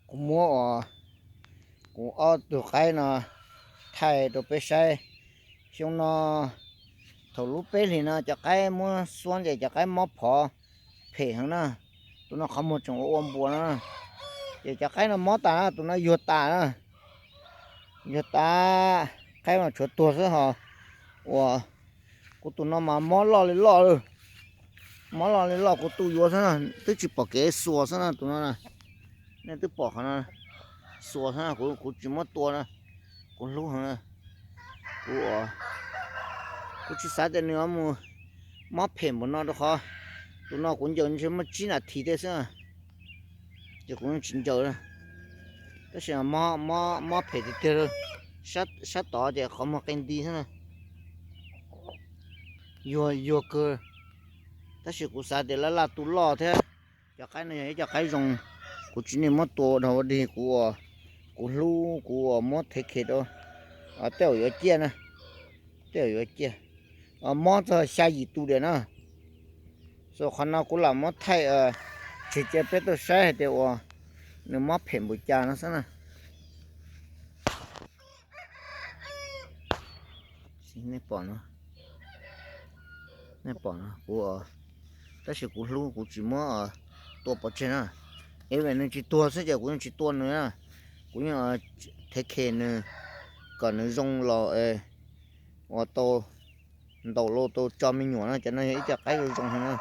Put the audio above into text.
Kuv muab uas kuv ob tug qaib no thaij rau peb saib. Xyoo no thaum lub peb hlis no cov qaib muab xuab ces cov qaib mob phov phem heev na. Tus no qhov muag tseem ua ua npuas no, ces cov qaib no mob tas na, tus no yuag tas na. Yuag tas, qaib mas tshuav tuag xwb ho. Uas kuv tus no mas mob loj li loj, mob loj li loj, kuv tu yuav xwb na, twb tsis pom kev xuas xwb na tus no na. Nej twb pom qhov no, xuas xwb na, kuv tsis muab tua na, kuv hlub heev na. Kuv, kuv tsis xav tias nws mus mob phem npaum no rau qhov tus no kuv ncaws ntshe muaj tsib nas this tej xwb, ces kuv yeej tsis ncaws. Tab sis mob phem tiag tiag, sab tod ces qhov muag qe nti xwb na, yuag yuag kawg. Tab sis kuv xav tias laj laj tu loj thiab. Cov qaib no yog ib co qaib zoo, kuv tsis niaj muab tua dhau ua dig, kuv, kuv hlub, kuv uas muab thev khes rau tej uas yuav ciaj na, tej uas yuav ciaj. Mob txog xya yim tus diam na. Xav qhov no kuv lam muab thaij tseg cia peb tau saib hais tias uas nws mob phem npaum cas no xwb na. Nej pom no, nej pom no, kuv, tab sis kuv hlub, kuv tsis muab tua pov tseg na. Ib vim nws tsis tuag xwb ces kuv yeej tsis tua nws na. Kuv yeej thev khes nws kom nws zoo los uas tau ntaus los tau tso me nyuam na. Cov no yog ib co qaib zoo zoo heev na.